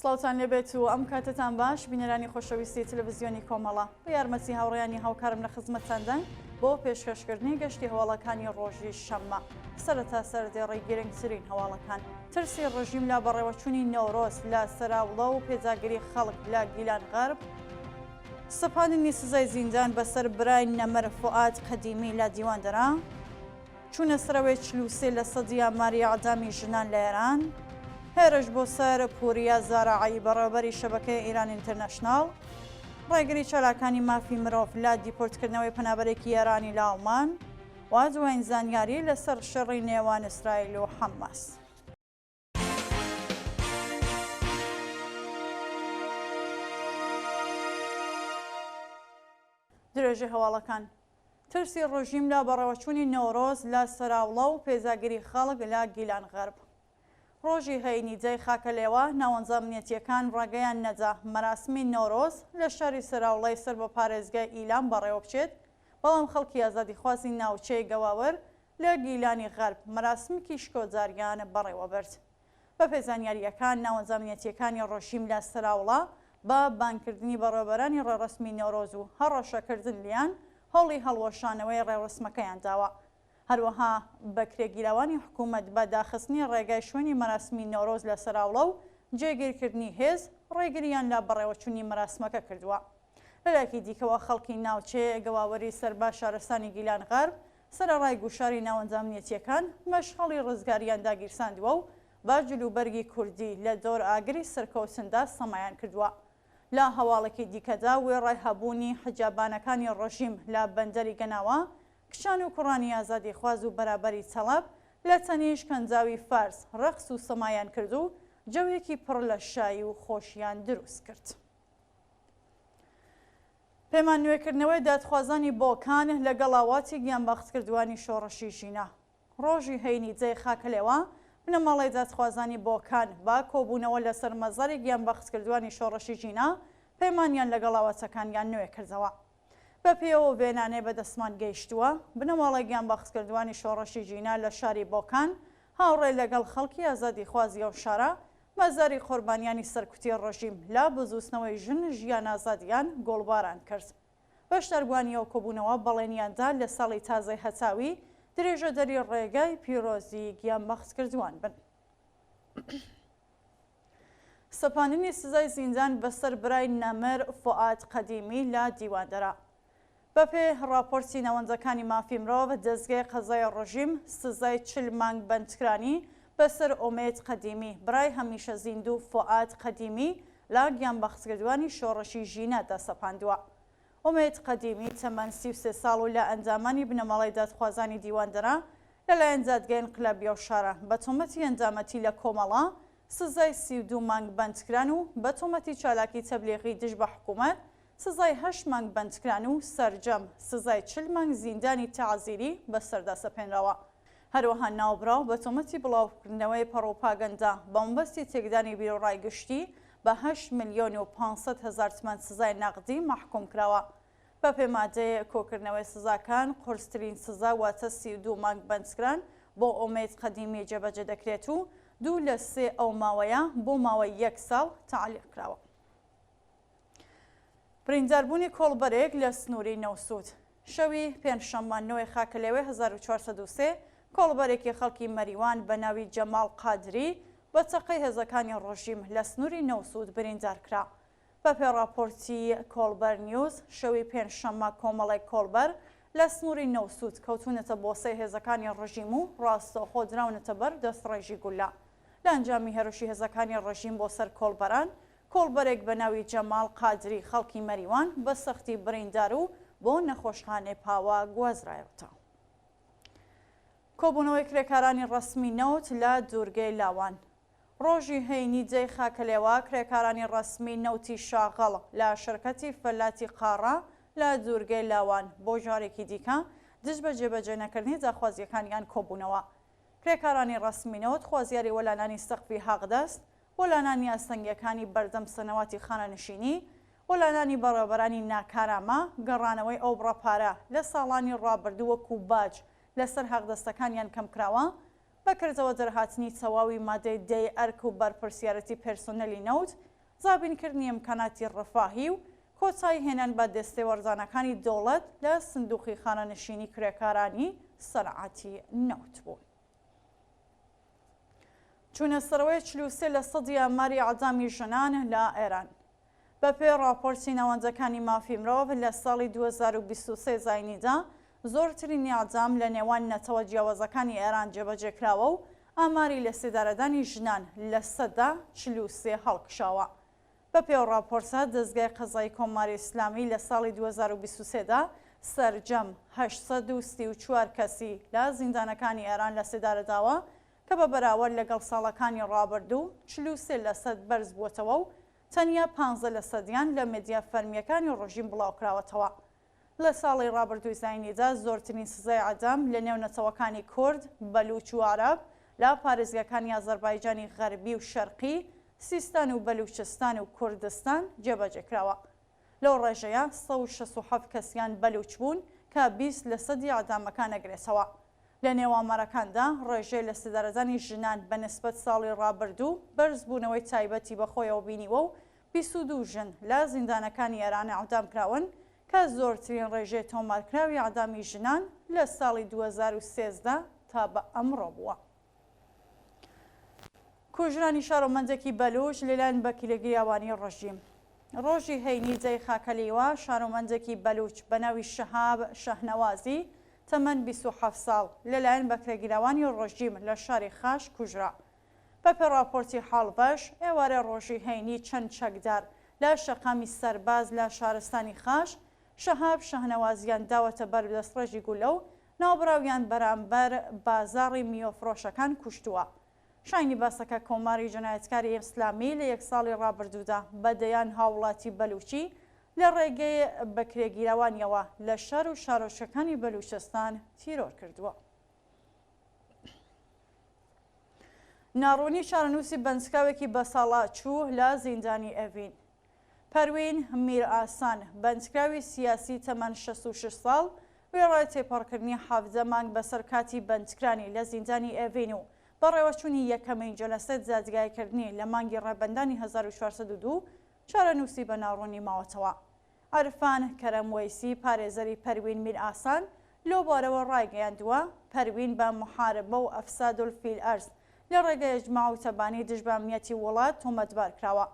سڵاوتان لێبێت و ئەم کاتەتان باش بینەرانی خۆشەویستی تەلەڤزیۆنی کۆمەڵە بە یارمەتی هاوڕێیانی هاوکارم لە خزمەتتاندان بۆ پێشکەشکردنی گەشتی هەواڵەکانی ڕۆژی شەممە سەرەتا سەردێڕی گرنگترین هەواڵەکان ترسی ڕژیم لە بەڕێوەچوونی نەورۆز لە سەراوڵە و پێداگری خەڵک لە گیلان غەرب، سەپاندنی سزای زیندان بەسەر برای نەمر فوئاد قەدیمی لە دیواندەرە، چوونە سەرەوەی 43 لەسەدی ئاماری ئێعدامی ژنان لە ئێران، هێرش بۆ سەر پوریا زارعی بەڕێوەبەری شەبەکەی ئیران ئینتەرناشناڵ، ڕێگری چالاکانی مافی مرۆڤ لە دیپۆرتکردنەوەی پەنابەرێکی ئێرانی لە ئاڵمان و دواین زانیاری لەسەر شەڕی نێوان ئیسرائیل و حەماس. درێژەی هەواڵەکان. ترسی ڕژیم لە بەڕێوەچوونی نەورۆز لە سەراوڵە و پێداگری خەڵک لە گیلان غەرب. ڕۆژی هەینی دەی خاکەلێوە، ناوەندە ئەمنیەتییەکان ڕێگەیان نەدا مەراسمی نەورۆز لە شاری سەراوڵەی سەر بە پارێزگای ئیلام بەڕێوەبچێت، بەڵام خەڵکی ئازادیخوازی ناوچەی گەواوەر لە گیلانی غەرب مەراسمکی شکۆداریان بەڕێوەبرد. بەپێی زانیارییەکان، ناوەندە ئەمنیەتییەکانی ڕژیم لە سەراوڵە بە بانگکردنی بەڕێوەبەرانی ڕێوڕەسمی نەورۆز و هەڕەشەکردن لێیان، هەوڵی هەڵوەشانەوەی ڕێوڕەسمەکەیان داوە. هەروەها بەکرێگیراوانی حکوومەت بە داخستنی ڕێگای شوێنی مەراسمی نەورۆز لە سەراوڵە و جێگیرکردنی هێز، ڕێگرییان لە بەڕێوەچوونی مەراسمەکە کردووە. لەلایەکی دیکەوە خەڵکی ناوچەی گەواوەری سەر بە شارستانی گیلان غەرب، سەرەڕای گوشاری ناوەندە ئەمنیەتییەکان، مەشخەڵی ڕزگارییان داگیرساندووە و بە جلوبەرگی کوردی لە دەور ئاگری سەرکەوتندا سەمایان کردووە. لە هەواڵێکی دیکەدا وێڕای هەبوونی حجابانەکانی ڕژیم لە بەندەری گەناوە، کچان و کوڕانی ئازادیخواز و بەرابەری تەڵەب لە تەنیشت کەنداوی فارس ڕەقس و سەمایان کرد و جەوێکی پڕ لە شایی و خۆشیان دروست کرد. پەیمان نوێکردنەوەی دادخوازانی بۆکان لەگەڵ ئاواتی گیانبەختکردووانی شۆڕشی ژینا. ڕۆژی هەینی جێی خاکەلێوە، بنەماڵەی دادخوازانی بۆکان بە کۆبوونەوە لەسەر مەزاری گیانبەختکردووانی شۆڕشی ژینا، پەیمانیان لەگەڵ ئاواتەکانیان نوێ کردەوە. بەپێی ئەو وێنانەی بەدەستمان گەیشتووە، بنەماڵەی گیانبەختکردووانی شۆڕشی ژینا لە شاری بۆکان هاوڕێ لەگەڵ خەڵکی ئازادیخوازی ئەو شارە، مەزاری قوربانیانی سەرکوتی ڕژیم لە بزووتنەوەی ژن ژیان ئازادیان گوڵباران کرد. بەشداربووانی ئەو کۆبوونەوە بەڵێنیان دا لە ساڵی تازەی هەتاوی درێژەدەری ڕێگای پیرۆزی گیانبەختکردووان بن. سەپاندنی سزای زیندان بەسەر برای نەمر فوئاد قەدیمی لە دیواندەرە. بەپێی ڕاپۆرتی ناوەندەکانی مافی مرۆڤ، دەزگای قەزای ڕژیم سزای 40 مانگ بەندکرانی بەسەر ئومێد قەدیمی، برای هەمیشە زیندوو فوئاد قەدیمی لە گیانبەختکردوانی شۆڕشی ژینادا سەپاندووە. ئومێد قەدیمی تەمەن 33 ساڵ و لە ئەندامانی بنەماڵەی دادخوازانی دیواندەرە، لەلایەن دادگای ئینقلابی ئەو شارە بە تۆمەتی ئەندامەتی لە کۆمەڵە سزای 32 مانگ بەندکران و بە تۆمەتی چالاکی تەبلیغی دژ بە حکوومەت سزای هەشت مانگ بەندکران و سەرجەم سزای 40 مانگ زیندانی تەعزیری بەسەردا سەپێنراوە. هەروەها ناوبراو بە تۆمەتی بڵاوکردنەوەی پڕوپاگەندە بە مەبەستی تێکدانی بیروڕای گشتی بە هەشت ملیۆن و 500 هەزار تمەن سزای نەقدی مەحکوم کراوە. بەپێی مادەی کۆکردنەوەی سزاکان، قورسترین سزا واتە 32 مانگ بەندکران بۆ ئومێد قەدیمی جێبەجێ دەکرێت و دوو لە سێ ئەو ماوەیە بۆ ماوەی یەک ساڵ تەعلیق کراوە. برینداربوونی کۆڵبەرێک لە سنووری نەوسوود. شەوی پێنجشەممە نۆی خاکەلێوەی 1403، کۆڵبەرێکی خەڵکی مەریوان بە ناوی جەماڵ قادری بە چەقەی هێزەکانی ڕژیم لە سنووری نەوسوود بریندار کرا. بەپێی ڕاپۆرتی کۆڵبەر نیوز، شەوی پێنجشەممە کۆمەڵێک کۆڵبەر لە سنووری نەوسوود کەوتوونەتە بۆسەی هێزەکانی ڕژیم و ڕاستەوخۆ دراونەتە بەر دەستڕێژی گوللە. لە ئەنجامی هێرشی هێزەکانی ڕژیم بۆ سەر کۆڵبەران، کۆڵبەرێک بە ناوی جەماڵ قادری خەڵکی مەریوان بە سەختی بریندار و بۆ نەخۆشخانەی پاوە گوازرایەوەتەوە. کۆبوونەوەی کرێکارانی ڕەسمی نەوت لە دوورگەی لاوان. ڕۆژی هەینی دەی خاکەلێوە کرێکارانی ڕەسمی نەوتی شاغڵ لە شرکەتی فەلاتی قاڕە لە دوورگەی لاوان بۆ جارێکی دیکە دژ بە جێبەجێ نەکردنی داخوازییەکانیان کۆبوونەوە. کرێکارانی ڕەسمی نەوت خوازیاری وەلانانی سەقفی حەقدەست، وەلانانی ئاستەنگییەکانی بەردەم سەنەواتی خانەنشینی، وەلانانی بەڕێوەبەرانی ناکارامە، گەڕانەوەی ئەو بڕە پارە لە ساڵانی ڕابردوو وەکوو باج لەسەر حەقدەستەکانیان کەمکراوە، بە کردەوە دەرهاتنی تەواوی مادەی دەی ئەرک و بەرپرسیارەتی پێرسۆنێلی نەوت. دابینکردنی ئیمکاناتی ڕەفاهی و کۆتایی هێنان بە دەستێوەردانەکانی دەوڵەت لە سندوقی خانەنشینی کرێکارانی سەنعەتی نەوت بوون. چوونە سەرەوەی 43 لە سەدی ئاماری ئیعدامی ژنان لە ئێران. بەپێی ڕاپۆرتی ناوەندەکانی مافی مرۆڤ لە ساڵی 2023 زاینیدا زۆرترین ئیعدام لە نێوان نەتەوە جیاوازەکانی ئێران جێبەجێ کراوە و ئاماری لەسێدارەدانی ژنان 43% هەڵکشاوە. بەپێی ئەو ڕاپۆرتە، دەزگای قەزایی کۆماری ئیسلامی لە ساڵی 2023 دا سەرجەم 834 کەسی لە زیندانەکانی ئێران لەسێدارە داوە کە بە بەراوەرد لەگەڵ ساڵەکانی ڕابردوو 43 لەسەد بەرز بووەتەوە و تەنیا 15 لەسەدیان لە مێدیا فەرمییەکانی ڕژیم بڵاوکراوەتەوە. لە ساڵی ڕابردووی زاینیدا زۆرترین سزای عەدام لە نێو نەتەوەکانی کورد، بەلوچ و عەرەب لە پارێزگاکانی ئازەربایجانی غەربی و شەرقی، سیستان و بەلوچستان و کوردستان جێبەجێ کراوە. لەو ڕێژەیە 167 کەسیان بەلوچ بوون کە 20 لەسەدی عەدامەکان ئەگرێتەوە. لە نێو ئامارەکاندا ڕێژەی لەسێدارەدانی ژنان بە نسبەت ساڵی ڕابردوو بەرزبوونەوەی تایبەتی بەخۆیەوە بینیوە و 22 ژن لە زیندانەکانی ئێران ئێعدام کراون کە زۆرترین ڕێژەی تۆمارکراوی ئێعدامی ژنان لە ساڵی 2013 تا بە ئەمڕۆ بووە. کوژرانی شارۆمەندێکی بەلووچ لەلایەن بەکرێگیراوانی ڕژیم. ڕۆژی هەینی جەی خاکەلیوە شارۆمەندێکی بەلووچ بە ناوی شەهاب شەهنەوازی تەمەن 27 ساڵ لەلایەن بەکرێگیراوانی ڕژیم لە شاری خاش کوژرا. بەپێ ڕاپۆرتی حاڵڤەش، ئێوارەی ڕۆژی هەینی چەند چەکدار لە شەقامی سەرباز لە شارستانی خاش، شەهاب شەهنەوازیان داوەتە بەر دەستڕێژی گولە و ناوبراویان بەرامبەر بازاڕی میوەفرۆشەکان کوشتووە. شایانی باسە کە کۆماری جەنایەتکاری ئیسلامی لە یەک ساڵی ڕابردوودا بە دەیان هاووڵاتی بەلووچی لە ڕێگەی بەکرێگیراوانیەوە لە شار و شارۆچکەکانی بەلووچستان تیرۆر کردووە. ناڕوونی چارەنووسی بەندکراوێکی بەساڵاچوو لە زیندانی ئێڤین. پەروین میرئاسان، بەندکراوی سیاسی تەمەن 66 ساڵ، وێڕای تێپەڕکردنی 17 مانگ بەسەر کاتی بەندکرانی لە زیندانی ئێڤین و بەڕێوەچوونی یەکەمین جەلەسەی دادگاییکردنی لە مانگی ڕێبەندانی 1402، چارەنووسی بە ناڕوونی ماوەتەوە. عرفان کەرەم وەیسی پارێزەری پەروین میرئاسان لەوبارەوە ڕایگەیاندووە، پەروین بە محاربە و افساد فی الارض لە ڕێگەی اجماع و تەبانی دژ بە ئەمنیەتی وڵات تۆمەتبار کراوە.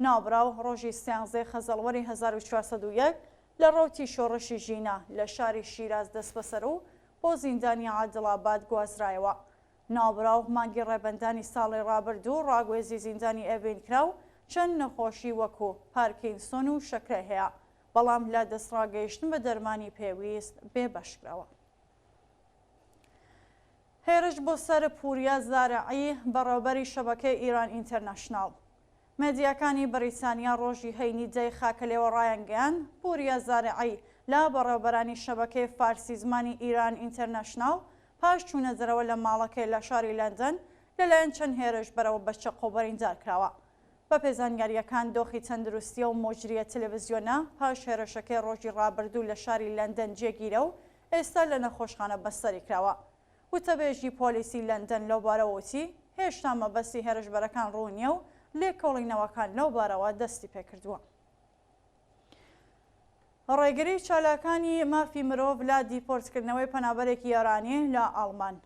ناوبراو ڕۆژی سیانزەی خەزەڵوەری 1401 لە ڕەوتی شۆڕشی ژینا لە شاری شیراز دەستبەسەر و بۆ زیندانی عادڵاباد گوازرایەوە. ناوبراو مانگی ڕێبەندانی ساڵی ڕابردوو ڕاگوێزی زیندانی ئێڤین کرا و چەند نەخۆشی وەکو پارکینسۆن و شەکرەی هەیە، بەڵام لە دەستڕاگەیشتن بە دەرمانی پێویست بێبەش کراوە. هێرش بۆ سەر پوریا زارعی، بەڕێوەبەری شەبەکەی ئیران ئینتەرناشناڵ. مێدیاکانی بەریتانیا ڕۆژی هەینی دەی خاکەلێوە ڕایانگەیاند، پوریا زارعی لە بەڕێوەبەرانی شەبەکەی فارسی زمانی ئیران ئینتەرناشناڵ پاش چوونە دەرەوە لە ماڵەکەی لە شاری لەندەن لەلایەن چەند هێرشبەرەوە بە چەقۆ بریندار کراوە. بەپێی زانیارییەکان دۆخی تەندروستی ئەو موجریە تەلەڤزیۆنە پاش هێرشەکەی ڕۆژی ڕابردوو لە شاری لەندەن جێگیرە و ئێستا لە نەخۆشخانە بەستەری کراوە. وتەبێژی پۆلیسی لەندەن لەوبارەوە وتی، هێشتا مەبەستی هێرشبەرەکان ڕوون نییە و لێکۆڵینەوەکان لەوبارەوە دەستی پێکردووە. ڕێگری چالاکانی مافی مرۆڤ لە دیپۆرتکردنەوەی پەنابەرێکی ئێرانی لە ئاڵمان.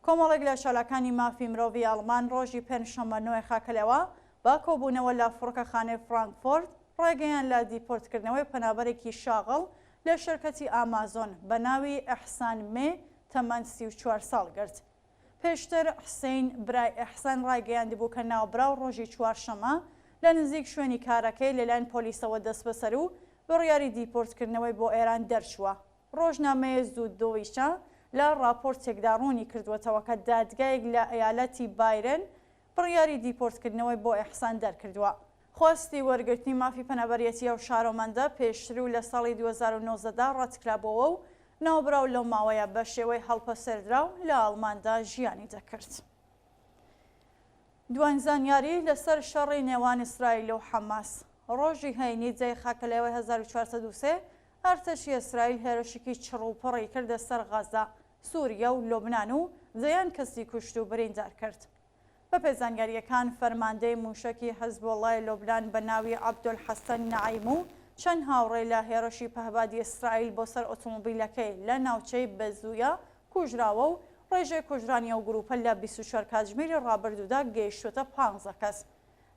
کۆمەڵێک لە چالاکانی مافی مرۆڤی ئاڵمان ڕۆژی پێنجشەممە نۆی خاکەلێوە بە کۆبوونەوە لە فڕۆکەخانەی فرانکفۆرت ڕێگەیان لە دیپۆرتکردنەوەی پەنابەرێکی شاغڵ لە شرکەتی ئامازۆن بە ناوی ئیحسان مێ تەمەن 34 ساڵ گرت. پێشتر حسین برای ئیحسان ڕایگەیاندبوو کە ناوبراو ڕۆژی چوارشەممە لە نزیک شوێنی کارەکەی لەلایەن پۆلیسەوە دەستبەسەر و بڕیاری دیپۆرتکردنەوەی بۆ ئێران دەرچووە. ڕۆژنامەی زوددۆیچە لە ڕاپۆرتێکدا ڕوونی کردووەتەوە کە دادگایەک لە ئەیالەتی بایرن بڕیاری دیپۆرتکردنەوەی بۆ ئیحسان دەرکردووە. خواستی وەرگرتنی مافی پەنابەریەتی ئەو شارۆمەندە پێشتر و لە ساڵی 2019 دا ڕەتکرابۆوە و ناوبراو لەو ماوەیە بە شێوەی هەڵپەسێردراو لە ئەڵماندا ژیانی دەکرد. دواین زانیاری لەسەر شەڕی نێوان ئیسرائیل و حەماس. ڕۆژی هەینی دەی خاکەلێوەی 1403 ئەرتەشی ئیسرائیل هێرشێکی چڕ و پڕی کردە سەر غەزە، سوریە و لوبنان و دەیان کەسی کوشت و بریندار کرد. بەپێی زانیارییەکان فەرماندەی مووشەکی حزبوڵڵای لوبنان بە ناوی عەبدولحەسەن نەعیم و چەند هاوڕێی لە هێڕشی پەهبادی ئیسرائیل بۆ سەر ئۆتۆمۆبیلەکەی لە ناوچەی بەزوویە کوژراوە و ڕێژەی کوژرانی ئەو گرووپە لە 24 کاتژمێری ڕابردوودا گەیشتووەتە پانزە کەس.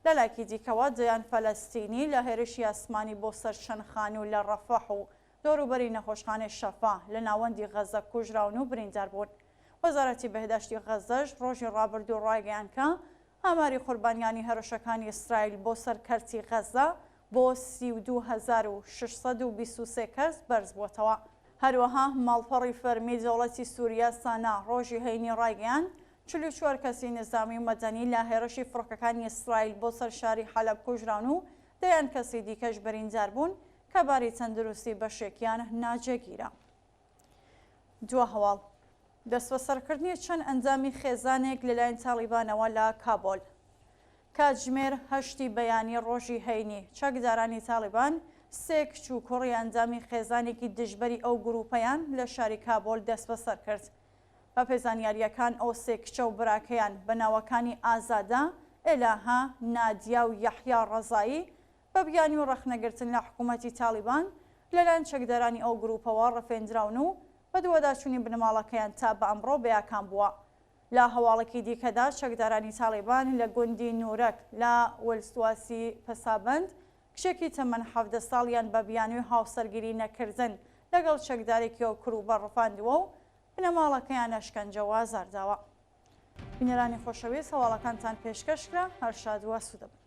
لەلایەکی دیکەوە دەیان فەلەستینی لە هێرشی ئاسمانی بۆ سەر چەند خانوو لە ڕەفەح و دەوروبەری نەخۆشخانەی شەفا لە ناوەندی غەززە کوژراون و بریندار بوون. وەزارەتی بێهداشتی غەززەش ڕۆژی ڕابردوو ڕایگەیاند کە ئاماری قوربانیانی هێرشەکانی ئیسرائیل بۆ سەر کەرتی غەززە بۆ 32623 کەس بەرزبووەتەوە. هەروەها ماڵپەڕی فەرمی دەوڵەتی سووریا سانا ڕۆژی هەینی ڕایگەیاند، 44 کەسی نیزامی و مەدەنی لە هێرشی فڕۆکەکانی ئیسرائیل بۆ سەر شاری حەلەب کوژراون و دەیان کەسی دیکەش بریندار بوون کە باری تەندروستی بەشێکیان ناجێگیرە. دوا هەواڵ، دەستبەسەرکردنی چەند ئەندامی خێزانێک لەلایەن تاڵیبانەوە لە کابۆل. کاتژمێر هەشتی بەیانی ڕۆژی هەینی، چەکدارانی تاڵیبان سێ کچ و کوڕی ئەندامی خێزانێکی دژبەری ئەو گرووپەیان لە شاری کابۆل دەستبەسەر کرد. بەپێی زانیارییەکان ئەو سێ کچە و براکەیان بە ناوەکانی ئازادە، ئێلاهە، نادیا و یەحیا ڕەزایی بە بیانووی ڕەخنەگرتن لە حکوومەتی تاڵیبان لەلایەن چەکدارانی ئەو گرووپەوە ڕفێندراون و بەدواداچوونی بنەماڵەکەیان تا بە ئەمڕۆ بێئاکام بووە. لە هەواڵێکی دیکەدا چەکدارانی تاڵیبان لە گوندی نورەک لە ولسواسی پەسابەند کچێکی تەمەن 17 ساڵیان بە بیانووی هاوسەرگیری نەکردن لەگەڵ چەکدارێکی ئەو کرووبە ڕفاندووە و بنەماڵەکەیان ئەشکەنجە و ئازار داوە. بینەرانی خۆشەویست هەواڵەکانتان پێشکەش کرا، هەر شاد و ئاسوودە بن.